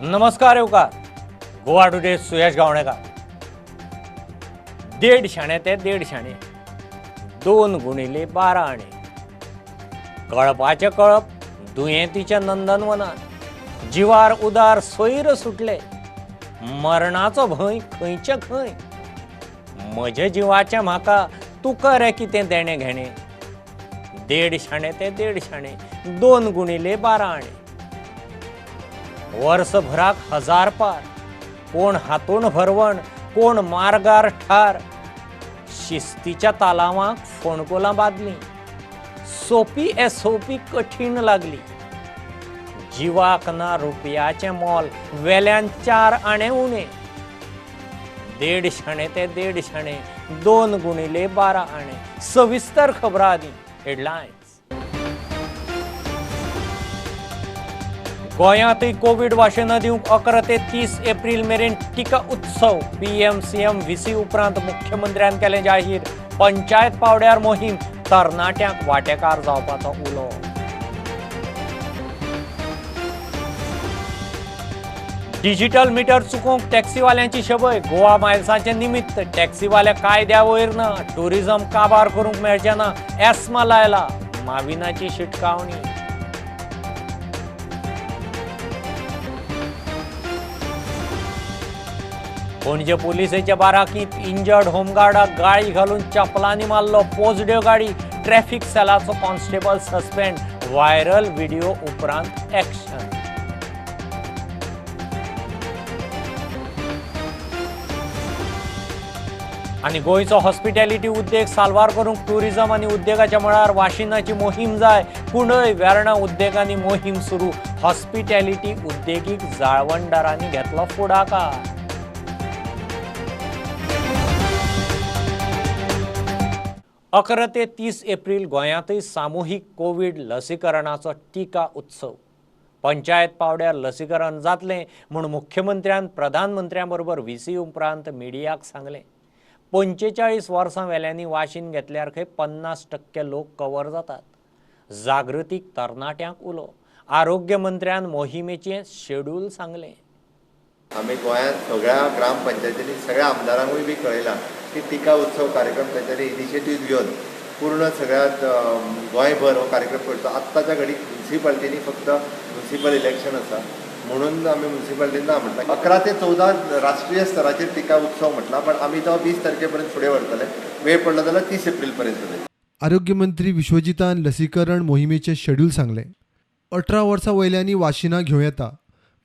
नमस्कार येवकार गोवा टुडे, सुयश गावणेकार. देड शाणे ते देड शाणे, 2 गुणिले 12 आणे. कळपाचें कळप दुयेंतीच्या नंदनवनात. जिवार उदार सोयर सुटले, मरणाचो भंय खंयचे खंय. म्हजे जिवाचें म्हाका, तुका रे कितें देणें घेणें? देड शाणे ते देड शाणे, 2 गुणिले 12 आणे. वर्सभराक हजार पार, कोण हातूण भरवण, कोण मार्गार ठार. शिस्तीच्या तालावांक फोंडकुलां बादलीं, सोपी एसोपी कठीण लागली. जिवाक ना रुपयाचें मोल, वेल्यान 4 आणे उणे. देड शाणे ते देड शाणे, 2 गुणिले 12 आणे. सविस्तर खबरां आदी हेडलायन्स. गोंयांतय कोवीड वाशिनां दिवंक 11 ते 30 एप्रील मेरेन टिका उत्सव. पीएम, सीएम, व्हीसी उपरांत मुख्यमंत्र्यान केलें जाहीर. पंचायत पावड्यार मोहीम, तरणाट्यांक वांटेकार जावपाचो उलो. डिजिटल मिटर चुकोवंक टॅक्सीवाल्यांची शबय. गोवा मायल्साचें निमित्त. टॅक्सीवाले कायद्या वयर ना, टुरिझम काबार करूंक मेळचें ना, एस्मा लायला, माविनाची शिटकावणी. पणजे पोलिसेच्या बाराकीत इंजर्ड होमगार्डाक गाळी घालून चपलांनी मारलो. पोजड्यो गाडी. ट्रॅफिक सेलाचो कॉन्स्टेबल सस्पेंड. व्हायरल व्हिडिओ उपरांत एक्शन. आनी गोंयचो हॉस्पिटॅलिटी उद्देग साल्वार करूंक टुरिझम आनी उद्देगाच्या मळार वाशिनाची मोहीम जाय. कुंडय, वेर्णा उद्देगांनी मोहीम सुरू. हॉस्पिटॅलिटी उद्देगीक जाळवणदारांनी घेतलो फुडाकार. 11 ते 30 एप्रील गोंयांतय सामुहीक कोवीड लसीकरणाचो टिका उत्सव. पंचायत पावड्यार लसीकरण जातलें म्हूण मुख्यमंत्र्यान प्रधानमंत्र्या बरोबर व्हीसी उपरांत मिडियाक सांगलें. 45 वर्सां वेल्यांनी वाशीन घेतल्यार खंय 50% लोक कवर जातात. जागृतीक तरणाट्यांक उलो. आरोग्य मंत्र्यान मोहिमेचें शेड्यूल सांगलें. आमी गोंयांत सगळ्या ग्रामपंचायतींनी, सगळ्या आमदारांकूय बी कळयलां की टिका उत्सव कार्यक्रम तांच्यांनी इनिशिएटीव घेवन पूर्ण सगळ्या गोंयभर हो कार्यक्रम करचो. आत्ताच्या घडीक म्युन्सिपालिटींनी फक्त म्युन्सिपल इलेक्शन आसा म्हणून आमी म्युन्सिपालिटीन ना म्हटलां. 11 ते 14 राष्ट्रीय स्तराचेर टिका उत्सव म्हटला, पण आमी तो 20 तारखे पर्यंत फुडें व्हरतले. वेळ पडलो जाल्यार 30 एप्रील पर्यंत जातले. आरोग्यमंत्री विश्वजितान लसीकरण मोहिमेचें शेड्यूल सांगलें. 18 वर्सां वयल्यांनी वाशिनां घेवं येता,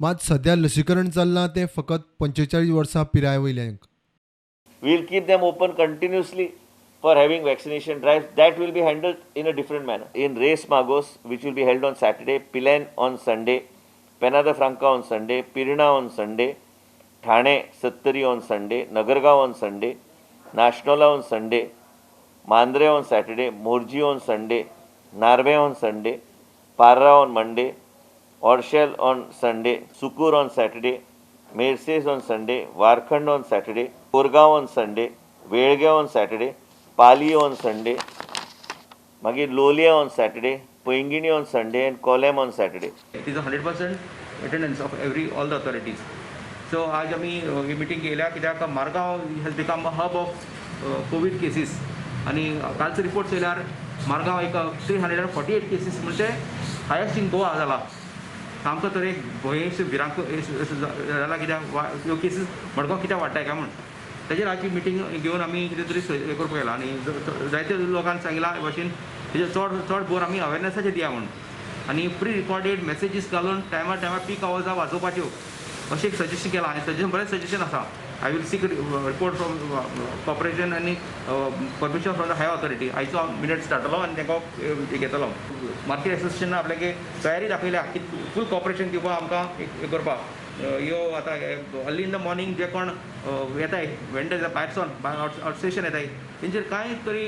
मात सध्या लसीकरण चल्लां तें फकत 45 वर्सां पिराये वयल्यांक. We will keep them open continuously for having vaccination drives. That will be handled in a different manner. In Reis Magos, which will be held on Saturday, Pilerne on Sunday, Penha de Franca on Sunday, Pirna on Sunday, Thane, Sattari on Sunday, Nagargao on Sunday, Nashnola on Sunday, Mandrem on Saturday, Morjim on Sunday, Narve on Sunday, Parra on Monday, Orchel on Sunday, Sukur on Saturday, Merces on Sunday, Warkhand on Saturday, Korgaon on Sunday, Velguem on Saturday, Pali on Sunday, मागीर Loliem on Saturday, Poinguinim on Sunday and Collem on Saturday. It is a 100% attendance of every all the authorities. So आज आमी ही meeting केल्या कित्याक Margao has become a hub of Covid cases आनी कालचो report चोयल्यार Margao एक 348 cases म्हणजे highest in Goa जाला. आमकां तर एक भंय भिरांक जाला, कित्याक ह्यो केसीस मडगांव कित्याक वाडटाय काय म्हूण. तेजेर आजची मिटींग घेवन आमी कितें तरी हें करपाक गेला आनी जायते लोकांक सांगलां हे भाशेन तेजेर चड चड भर आमी अवेरनेसाचेर दिया म्हूण आनी प्री रिकॉर्डेड मॅसेजीस घालून टायमार टायमार पीक आवर्सां वाजोवपाच्यो अशें एक सजेशन केलां. आनी सजेशन, बरें सजेशन आसा. I will seek report from corporation आनी permission from the higher authority. आयचो हांव मिनट्स धाडटलो आनी तांकां घेतलो. मार्केट एसोसिएशनान आपल्यागे तयारी दाखयल्या की फूल कॉपरेशन दिवपाक आमकां एक करपाक. ह्यो आतां अर्ली इन the morning जे कोण येताय वेंडर्स भायर सावन, आउट स्टेशन येताय, तेंचेर कांय तरी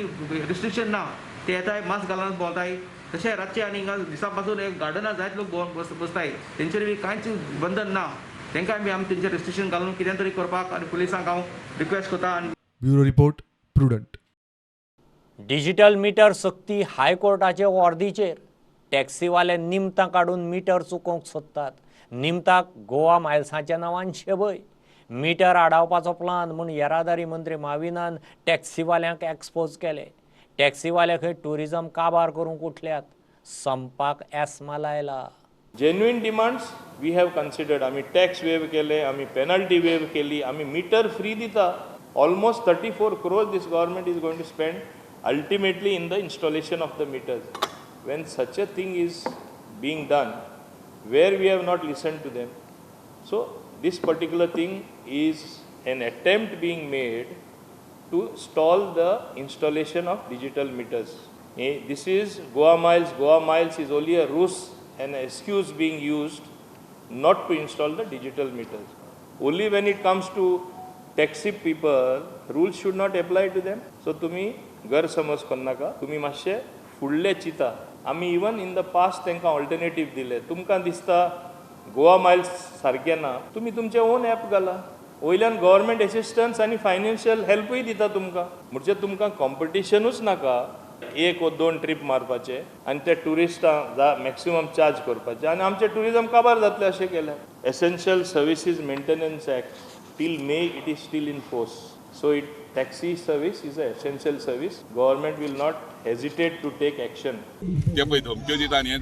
रिस्ट्रिक्शन ना. ते येताय, मास्क घालून भोंवताय. तशें रातचे आनी हिंगा दिसा पासून एक गार्डनां जायत लोक भोंवन बसताय. तेंचेर बी कांयच बंधन ना. तांकां बी आमी तेंचेर रिस्ट्रिक्शन घालून कितें तरी करपाक आनी पुलिसांक हांव रिक्वेस्ट करता आनी bureau report, Prudent. Digital meter सक्ती हायकोर्टाचे ऑर्दीचेर. टॅक्सीवाले निमतां काडून मिटर चुकोवंक सोदतात. निमताक गोवा मायल्साच्या नांवान शेबय. मिटर आडावपाचो प्लान म्हूण येरादारी मंत्री माविनान टॅक्सीवाल्यांक एक्सपोज केले. टॅक्सीवाले खंय ट्युरिजम काबार करूंक उठल्यात. संपाक एस्मा लायला. Genuine demands we have considered. आमी टॅक्स वेव केले, आमी पेनल्टी वेव केली, आमी मिटर फ्री दिता. Almost 34 crores this government is going to spend ultimately in the installation of the meters. When such a thing is being done, where we have not listened to them. So this particular thing is an attempt being made to stall the installation of digital meters. This is Goa Miles. Goa Miles is only a ruse and excuse being used not to install the digital meters. Only when it comes to taxi people, rules should not apply to them. So तुम्ही गैरसमज करनाका, तुम्ही मातशे फुडले चिंता. आमी even in the past तांकां alternative दिले. तुमकां दिसता गोवा मायल्स सारकें ना, तुमी तुमचें ओन एप घाला. वयल्यान गव्हर्मेंट एसिस्टन्स आनी फायनान्शियल हेल्पूय दिता तुमकां. म्हणजे तुमकां कॉम्पिटिशनूच नाका. एक वो दोन ट्रीप मारपाचे आनी ते ट्युरिस्टांक मॅक्सिमम चार्ज करपाचे आनी आमचें ट्युरिजम काबार जातलें अशें केलें. Essential services maintenance act till May it is still in force. So it taxi service is a essential service. Government will not hesitate to take action. ते पळय धमक्यो दिता न्ही,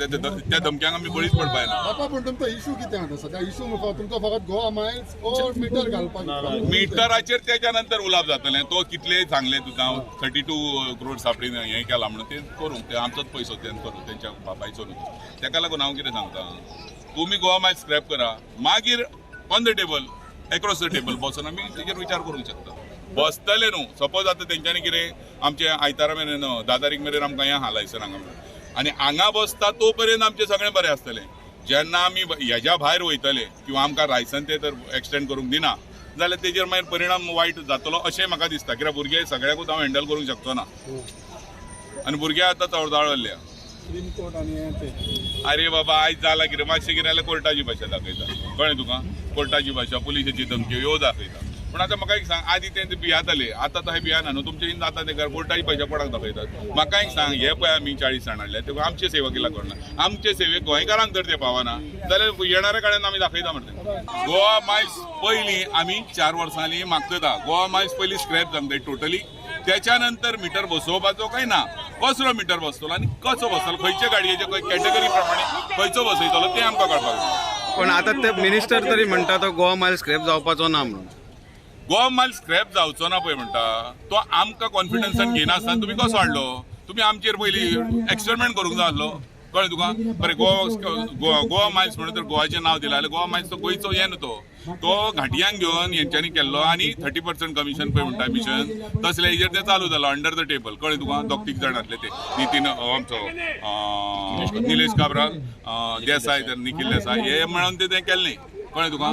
त्या धमक्यांक आमी बळीच पडपा जायना. बापा, पूण तुमचो इशू कितें आसा सद्या? इशू तुमचो फकत गोवा मायल्स ओर मिटर घालपाक? मिटराचेर तेच्या नंतर उलोवप जातलें. तो कितले सांगले तुका 32 crores आपणे हें केलां म्हणून ते करूंक, ते आमचोच पयसो तें करूं, तेंच्या बापायचो न्हू. तेका लागून हांव कितें सांगता, तुमी गोवा मायल्स स्क्रॅप करा, मागीर on the table, across the table बसून आमी तेजेर विचार करूंक शकता. बसतले न्हू. सपोज आतां तेंच्यांनी कितें आमचे आयतारा मेरेन 10 तारीख मेरेन आमकां हें आहा लायसन हांगा आनी हांगा बसता तो पर्यंत आमचें सगळें बरें आसतलें. जेन्ना आमी हेज्या भायर वयतले किंवा आमकां लायसन ते तर एक्सटेंड करूंक दिना जाल्यार तेजेर मागीर परिणाम वायट जातलो अशें म्हाका दिसता. कित्याक भुरगे सगळ्याकूच हांव हँडल करूंक शकचो ना आनी भुरगे आतां चवताळल्ले. अरे बाबा, आयज जाला कितें मातशें कितें जाल्यार कोर्टाची भाशा दाखयता. कळ्ळें तुका? कोर्टाची भाशा, पुलिशेची धमकी ह्यो दाखयता. पूण आतां म्हाका एक सांग, आदी ते भियाताले, आतां तशें भियाना न्हू. तुमचे आतां ते कोर्टाची भाशा कोणाक दाखयतात? म्हाका एक सांग, हे पळय आमी 40 जाण हाडले, ते आमचे सेवा कित्याक करना? आमचे सेवेक गोंयकारांक जर ते पावना जाल्यार येणाऱ्या काळान आमी दाखयता म्हणटा. गोवा मायल्स पयलीं आमी 4 वर्सांनी मागता, गोवा मायल्स पयलीं स्क्रॅप जावंक जाय टोटली. त्याच्या नंतर मिटर बसोवपाचो काय ना, कसलो मिटर बसतलो आनी कसो बसतलो, खंयचे गाडयेचे कॅटेगरी प्रमाणे खंयचो बसयतलो तें आमकां कळपाक जाय. पण आतां ते मिनिस्टर तरी म्हणटा तो गोवा मायल्स स्क्रॅप जावपाचो ना म्हणून. गोवा मायल्स स्क्रॅप जावचो ना पळय म्हणटा तो आमकां कॉन्फिडन्सान घेयनासतना तुमी कसो हाडलो? तुमी आमचेर पयलीं एक्सपेरिमेंट करूंक जाय आसलो. कळ्ळें तुका? बरें, गोवा गोवा मायल्स म्हणून तर गोवाचें नांव दिलां जाल्यार गोवा मायल्स तो गोंयचो हें न्हू, तो घाटयांक घेवन हेंच्यांनी केल्लो आनी 30% कमिशन पळय म्हणटा मिशन तसले हेजेर तें चालू जालां अंडर the table. कळ्ळें तुका? 2 3 जाण आसले ते, नितीन आमचो निलेश काब्राल, देसाय, निखील देसाय, हे मेळोन तें केल्लें. कळ्ळें तुका?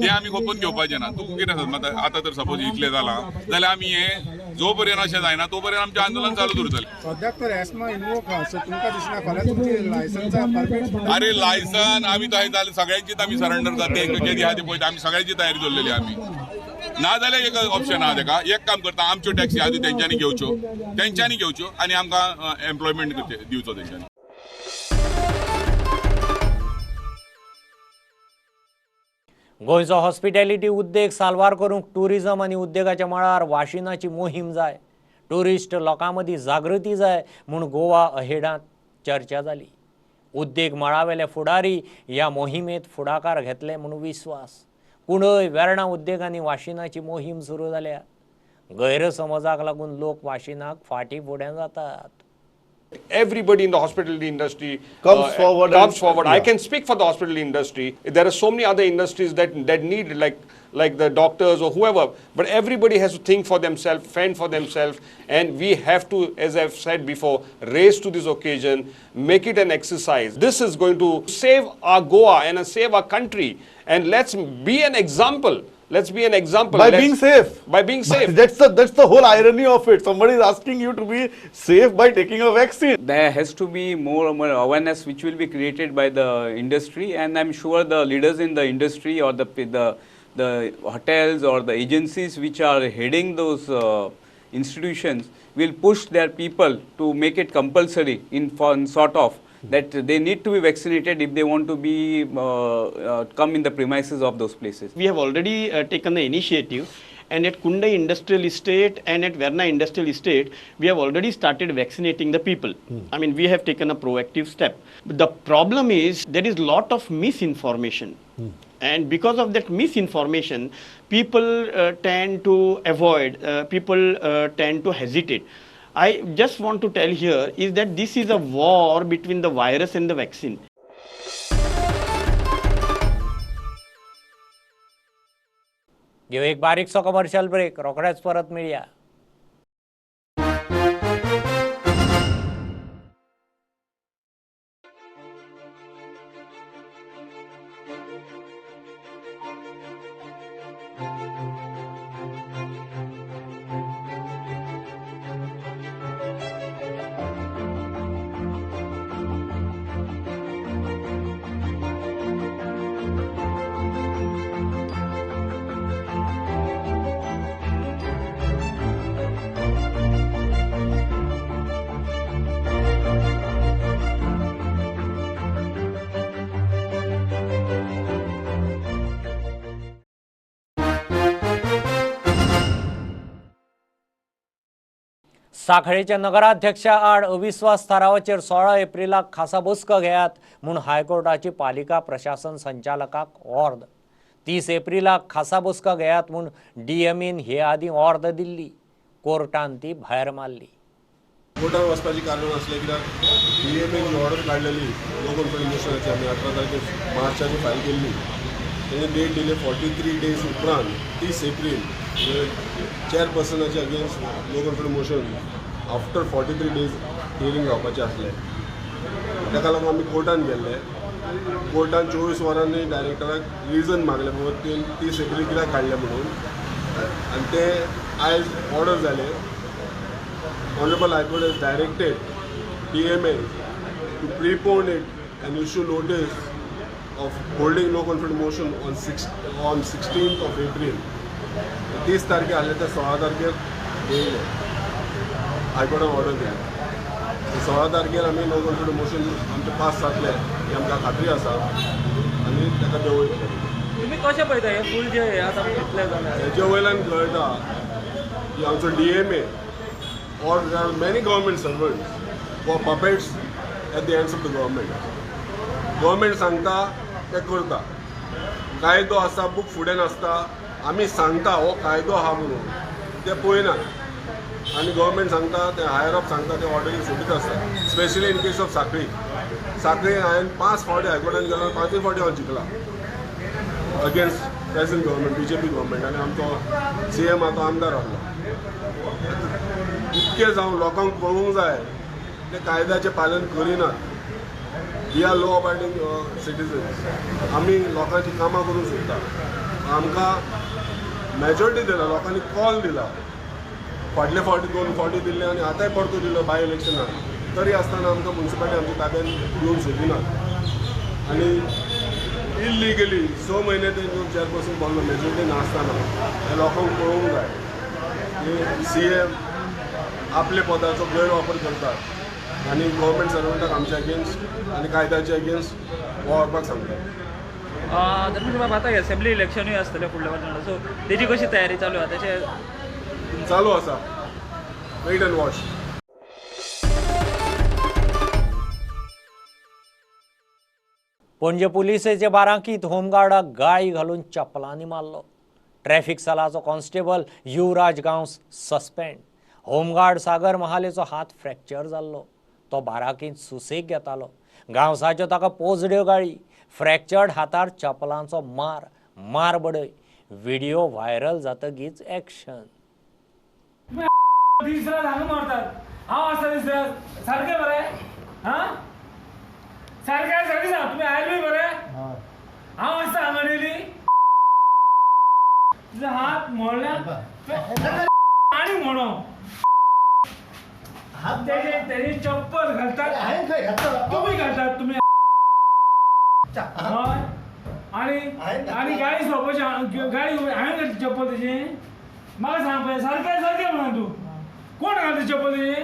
तें आमी खपून घेवपाचें ना. तूं कितें आसा आतां तर सपोज इतलें जालां जाल्यार आमी हें जो पर्यंत अशें जायना तो पर्यंत आमचें आंदोलन चालू उरतलें. सद्याक तर एस्मा इनवोक आहा, सो तुमकां दिसना फाल्यां तुमची लायसन्सां परमिट? अरे लायसन आमी तशें जालें सगळ्यांचीच आमी सरेंडर जाता. केदी आहा ती पळयता, आमी सगळ्यांची तयारी दवरलेली आमी. ना जाल्यार एक ऑप्शन आहा तेका, एक काम करता, आमच्यो टॅक्सी आहा त्यो तेंच्यांनी घेवच्यो, तेंच्यांनी घेवच्यो आनी आमकां एम्प्लॉयमेंट दिवचो तेंच्यांनी. गोंयचो हॉस्पिटॅलिटी उद्देग साल्वार करूंक ट्युरिजम आनी उद्देगाच्या मळार वाशिनाची मोहीम जाय. ट्युरिस्ट लोकां मदीं जागृती जाय म्हूण गोवा अहेडांत चर्चा जाली. उद्देग मळावेले फुडारी ह्या मोहिमेंत फुडाकार घेतले म्हूण विस्वास. कुंडय वेर्णा उद्देगांनी वाशिनाची मोहीम सुरू जाल्या. गैरसमजाक लागून लोक वाशिनाक फाटीं फुडें जातात. Everybody in the hospitality industry comes forward. Comes forward. Yeah. I can speak for the hospitality industry. There are so many other industries that need like the doctors or whoever. But everybody has to think for themselves, fend for themselves, and we have to, as I've said before, raise to this occasion, make it an exercise. This is going to save our Goa and save our country. And let's be an example. Let's be an example. By being safe. By being safe. That's the whole irony of it. Somebody is asking you to be safe by taking a vaccine. There has to be more and more awareness which will be created by the industry, and I'm sure the leaders in the industry or the hotels or the agencies which are heading those institutions will push their people to make it compulsory in sort of. that they need to be vaccinated if they want to be come in the premises of those places. We have already taken the initiative, and at Kundai Industrial Estate and at Verna Industrial Estate, we have already started vaccinating the people. I mean, we have taken a proactive step. But the problem is there is lot of misinformation. And because of that misinformation, people tend to avoid, people tend to hesitate. I just want to tell here is that this is a war between the virus and the vaccine. घेऊ एक बारीकसो commercial break, रोखडेच परत मेळया. सांखळेच्या नगराध्यक्षा आड अविस्वास थारावाचेर 16 एप्रिलाक खासा बसका घेयात म्हूण हायकोर्टाची पालिका प्रशासन संचालकाक ऑर्द. 30 एप्रिलाक खासा बसका घेयात म्हूण डीएमईन हे आदीं ऑर्द दिल्ली, कोर्टान ती भायर मारली. कोर्टान वचपाचें कारण आसलें कित्याक डीएमएन जी ऑर्डर काडलेली नो कॉन्फिडन्स मोशनाची आमी 18 तारखेर मार्चाची फायल केल्ली, तेणे डेट दिले 43 डेज उपरांत 30 April चेअरपर्सनाचे against no confidence motion after 43 days hearing जावपाचें आसलें. ताका लागून आमी कोर्टान गेल्ले. कोर्टान 24 वरांनी डायरेक्टराक रिजन मागलें बाबा 30 एप्रील कित्याक काडलें म्हणून, आनी ते आयज ऑर्डर जाले. Honourable high court has directed DMA to prepone it and issue notice of holding no confidence motion on 16th of April. 30 तारखे आसले ते 16 तारखेर येयले, हायकोर्टान ऑर्डर दिली. 16 तारखेर आमी नो कॉन्फिडन्स मोशन आमचें पास जातलें ही आमकां खात्री आसा आनी ताका देंवयतले. तुमी कशें पळयता हें फूल जें हें आसा कितलें जालें हेजे वयल्यान कळटा की आमचो DMA or there are many government servants who are puppets at the hands of the government. Government सांगता ते करता. कायदो आसा बूक फुडें नासता, आमी सांगता हो कायदो आहा म्हणून ते पळयनात आनी गव्हर्मेंट सांगता ते हायर अप सांगता ते ऑर्डरी सोडीत आसता. Specially in case of Sanquelim. Sanquelim हांवें 5 फावटी हायकोर्टान गेलो, 5 फावटी हांव जिखला against present government, BJP government. आनी आमचो सीएम आतां आमदार आसलो. इतकें जावन लोकांक कळूंक जाय ते कायद्याचें पालन करिनात. We are law abiding citizens. आमी लोकांची कामां करूंक सोदता. आमकां मेजॉरिटी दिला, लोकांनी कॉल दिला, फाटले फावटी 2 फावटी दिल्ले आनी आतांय परतो दिलो बाय इलेक्शनाक, तरी आसतना आमकां मुन्सिपालिटी आमच्या ताब्यान दिवंक सोदिनात. आनी इलिगली 6 म्हयने ते चेअरपर्सन बसलो मेजॉरिटी नासतना. हें लोकांक कळोवंक जाय की सीएम आपल्या पदाचो गैरवापर करतात आनी गव्हर्मेंट सर्वंटाक आमच्या अगेन्स्ट आनी कायद्याच्या अगेन्स्ट वावरपाक सांगतात. धर्मेश बाब, आतां एसेंब्ली इलेक्शनूय आसतलें फुडल्या वर्सा, सो तेजी कशी तयारी चालू आसा? तशें चालू आसा, वेट अँड वॉच. पणजे पुलिसेचे बारांकीत होमगार्डाक गाळी घालून चपलांनी मारलो. ट्रॅफिक सलाचो constable Yuvraj Gawas suspend. Home guard Sagar महालेचो हात फ्रॅक्चर जाल्लो, तो बाराकींत सुसेग घेतालो. गांवसाच्यो ताका पोजड्यो गाळी, फ्रॅक्चर्ड हातार चपलांचो मार, मार बडय. व्हिडिओ व्हायरल जातगीच एक्शन. दीस रात हांगा मारतात, हांव आसता दीस रात सारकें बरें. हां सारकें सारकें सांग, तुमी आयले बरें. हांव आसता हांगा डेली, तुजो हात मोडल्या आनी म्हणो तेजे चप्पल घालतात, तुमी घालतात तुमी. हय, आनी आनी गाळी सोंपपाची, गाळी हांवें घातली चप्पल तेजी. म्हाका सांग पळय, सारकें सारकें म्हणून तूं कोण घालता चप्पल तेजी?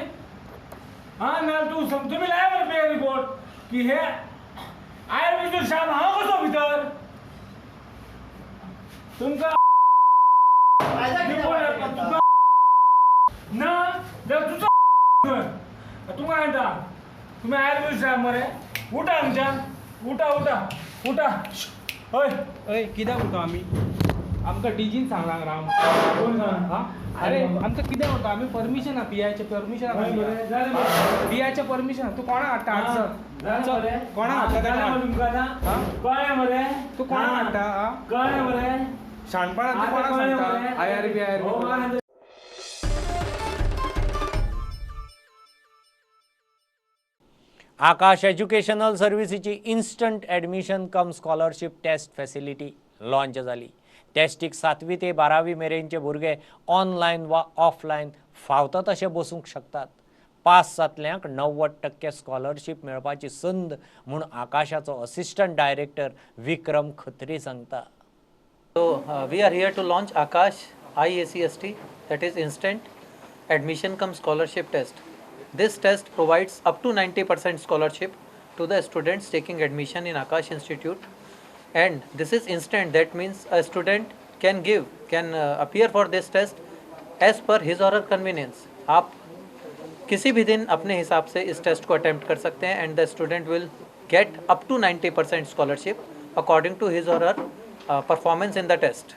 आं, ना तूं तुमी लाय मरे पे रिपोर्ट की हे आयर भितर शाम हांव कसो भितर तुमकां ना जाल्यार तुजो तुमकां सांगता तुमी आयर भितर शाम मरे. उठा हांगच्यान, उठा उठा उठा. हय हय कित्याक उठा आमी? आमकां डीजीन सांगलां राम. कोण सांग? अरे आमकां कित्याक उठा आमी? परमिशन आहा, पिआयचें परमिशन आहा, पिआयचें परमिशन. तूं कोणाक हाडटा? हाड कोणाक हाडटा? कळ्ळें मरे तूं कोणाक हाडटा? कळ्ळें मरे शाणपणां तूं कोणाक सांगता? IRB IRB. Aakash educational सर्व्हिसीची instant admission cum scholarship test facility launch जाली. टेस्टीक 7वी ते 12वी मेरेनचे भुरगे ऑनलायन वा ऑफलायन फावता तशे बसूंक शकतात. पास जातल्यांक 90% स्कॉलरशीप मेळपाची संद म्हूण आकाशाचो असिस्टंट डायरेक्टर विक्रम खत्री सांगता. So we are here to launch Aakash IACST, that is instant admission cum scholarship test. This test provides up to 90% scholarship to the students taking admission in Aakash Institute, and this is instant. That means a student can appear for this test as per his or her convenience. आप किसी भी दिन अपने हिसाब से इस taste को attempt कर सकते हैं, and the student will get up to 90% scholarship according to his or her performance in the test.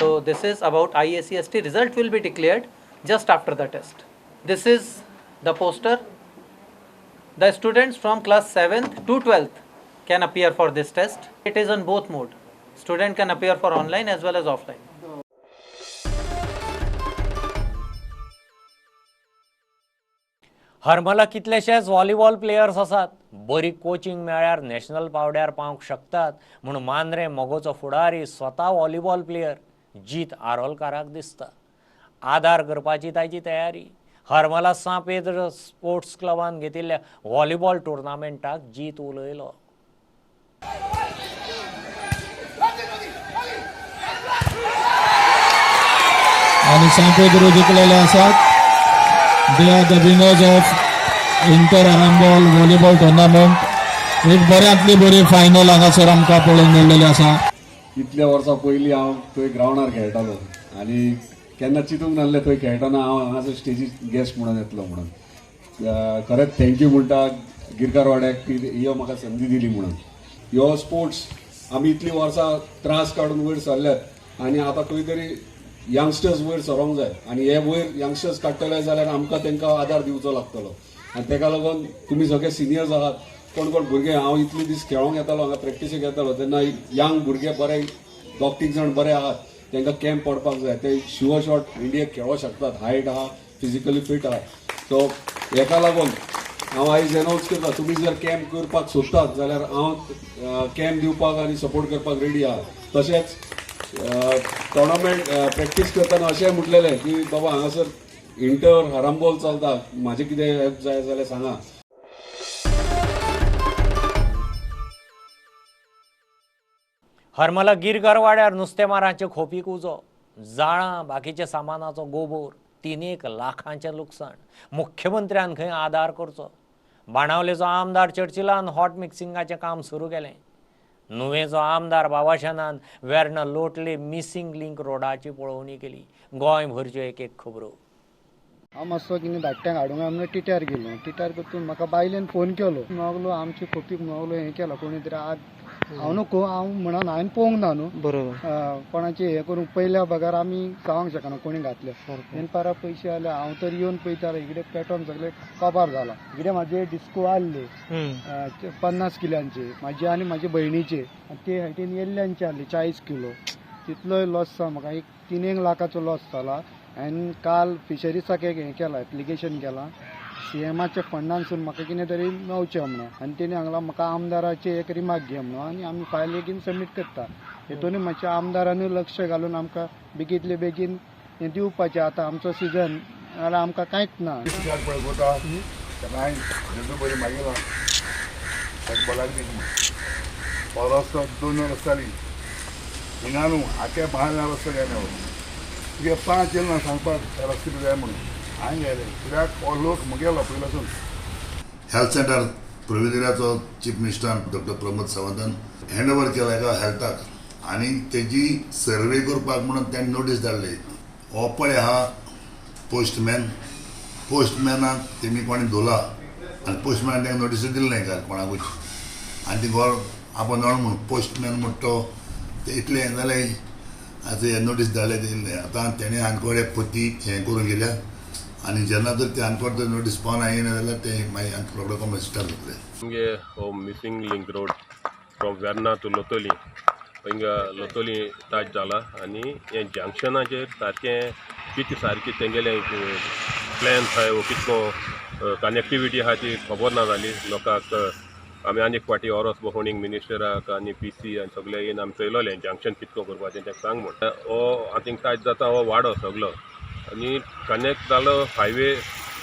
So this is about IACST. Result will be declared just after the test. This is the poster. The students from class 7th to 12th can appear for this test. It is on both mode. Student can appear for online as well as offline. Harmala कितलेशेच volleyball players आसात. बरी coaching मेळ्ळ्यार national पावड्यार पावंक शकतात म्हूण मांद्रें मगोचो फुडारी स्वता volleyball player जीत आरोलकाराक दिसता. आदार करपाची ताची तयारी. हरमला सां पेद्र स्पोर्ट्स क्लबान घेतिल्ल्या व्हॉलीबॉल टुर्नामेंटाक जीत उलयलो. आनी सां पेद्रो जिखलेले आसात. They are the winners of inter Arambol volleyball tournament. एक बऱ्यांतली बरी फायनल हांगासर आमकां पळोवंक मेळ्ळेली आसा. इतल्या वर्सां पयलीं हांव थंय ग्रावंडार खेळटालो आनी केन्ना चिंतूंक नासलें थंय खेळटना हांव हांगासर स्टेजीर गेस्ट म्हणून येतलो म्हणून. खरेंच thank you म्हणटा गिरकारवाड्याक की ह्यो म्हाका संदी दिली म्हणून. ह्यो स्पोर्ट्स आमी इतलीं वर्सां त्रास काडून वयर सरल्यात आनी आतां खंय तरी यंगस्टर्स वयर सरोंक जाय आनी हे वयर यंगस्टर्स काडटले जाल्यार आमकां तांकां आदार दिवचो लागतलो. आनी ताका लागून तुमी सगळे सिनियर्स आहात, कोण कोण भुरगे हांव इतले दीस खेळोंक येतालो हांगा प्रॅक्टिसेक येतालो तेन्ना यंग भुरगे बरे 2-3 जाण बरे आहात, तांकां कॅम्प पडपाक जाय. ते शुअर शॉट इंडियेक खेळोंक शकतात, हायट आहा, फिजिकली फिट आहा. सो हेका लागून हांव आयज एनावन्स करता, तुमी जर कॅम्प करपाक सोदतात जाल्यार हांव कॅम्प दिवपाक आनी सपोर्ट करपाक रेडी आहा. तशेंच टोर्नामेंट प्रॅक्टीस करतना अशें म्हटलेलें की बाबा हांगासर इंटर हरामबॉल चलता, म्हाजें कितें हेल्प जाय जाल्यार सांगा. हरमला गिरगरवाड्यार नुस्तेमारांचे खोपीक उजो, जाळां बाकीच्या सामानाचो गोबोर, 3 लाखांचें लुकसाण. मुख्यमंत्र्यान खंय आदार करचो. बाणावलेचो आमदार चर्चिलान हॉट मिक्सिंगाचें काम सुरू केलें. नुवेंचो आमदार बाबाशानान वेर्णा लोटले मिसिंग लिंक रोडाची पळोवणी केली. गोंयभरच्यो एक एक खबरो. हांव मातसो कितें धाकट्यांक हाडूंक काय म्हणून टिट्यार गेलो. टिट्यार वचून म्हाका बायलेन फोन केलो, मागलो आमची खोपीक मागलो हें केलां कोणी तरी आग. हांव न्हू हांव म्हणून हांवें पळोवंक ना न्हू, बरोबर कोणाचें हें करूंक पयल्या बगर आमी जावंक शकना कोणी घातलें. तेन्ना पारा पयशे आले हांव तर येवन पळयता इकडे पेटोन सगळें काबार जाला. इकडे म्हाजे डिस्को आहले 50 किलांचे म्हाजे आनी म्हाजे भयणीचे, आनी ते सायडीन येल्ल्यांचे आहले 40 किलो. तितलोय लॉस जाला म्हाका, एक 3 लाखाचो लॉस जाला. आनी काल फिशरीजाक एक हें केलां, एप्लिकेशन केलां सीएमाच्या फंडांसून म्हाका कितें तरी मेवचें म्हणून. आनी तेणी सांगलां म्हाका आमदाराचें एक रिमार्क घे म्हणून, आनी आमी फायल बेगीन सबमीट करता. हेतून मातशें आमदारानूय लक्ष घालून आमकां बेगींतले बेगीन हें दिवपाचें. आतां आमचो सिजन जाल्यार आमकां कांयच ना. रस्तो 2 रस्ता हिंगा न्हू आख्या भायर रस्तो गेले तुगे 5 येयला सांगपाक रस्ते जाय म्हणून हांवें गेले कित्याक हो लोक म्हगेलो पयल्यासून. हेल्थ सेंटर प्रोविजराचो चीफ मिनिस्टरान डॉक्टर प्रमोद सावंतान हँड ओवर केला एका हेल्थाक आनी तेजी सर्वे करपाक म्हणून ताणें नोटीस धाडली. हो पळय आहा पोस्टमॅन, पोस्टमॅनाक तेमी कोणें धोला आनी पोस्टमॅनान तांकां नोटीसूय दिली ना काल कोणाकूच आनी ती गोर आपण जाण म्हूण पोस्टमॅन म्हणटा तो ते इतलें हें जालें. आतां हे नोटीस धाडले ते आतां तेणें आनकोडे पोती हें करून गेल्या आनी जेन्ना तर ते आनकोड जर नोटीस पावना येयना जाल्यार ते मागीर रोखडो कॉमर्स स्टार्ट जातलें. आमगे हो missing link road from Verna to Loutolim हिंगा लोतोली टच जाला आनी हे जंक्शनाचेर सारकें कितें सारकें तेंगेलें प्लॅन आहाय वो कितको कनेक्टिविटी आहा ती खबर ना जाली लोकांक. आमी आनी एक फावटी ओरोस भोंवणींग मिनिस्टराक आनी पी सी आनी सगळे येवन आमी चोयलोलें जंक्शन कितको करपाचें तें सांग म्हूण. हो आतां टच जाता हो वाडो सगलो आनी कनेक्ट जालो हायवे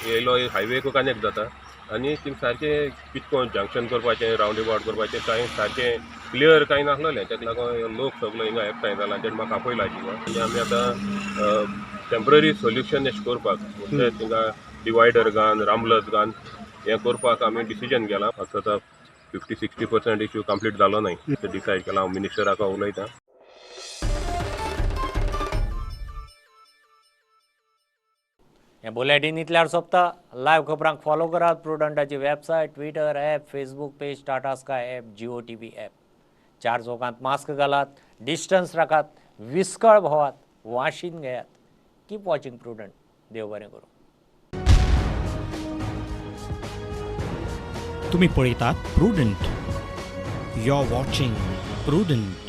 येयलो हायवेकू कनेक्ट जाता आनी थिंग सारकें कितको जंक्शन करपाचें रावंड एबावट करपाचें कांय सारकें क्लियर कांय नासलोलें. तेका लागून लोक सगलो हिंगा एकठांय जाला आनी तेणें म्हाका आपयला हिंगा आनी आमी आतां टेंपररी सोल्युशन एशें करपाक म्हणजे थिंगा डिवायडर घान रामलस घान हें करपाक आमी डिसिजन केलां. फक्त आतां 50-60% इशू कंप्लीट जालो न्हय ते डिसायड केलां. हांव मिनिस्टराक उलयतां. हें बुलेटीन इतल्यार सोंपता. लायव्ह खबरांक फॉलो करात प्रुडंटाची website, Twitter app, Facebook page, Tata Sky app, Jio TV app. चार चौकांत मास्क घालात, डिस्टन्स राखात, विस्कळ भोवात, वाशीन घेयात. Keep watching Prudent. देव बरें करूं. तुम्ही पळयतात Prudent. You are watching Prudent.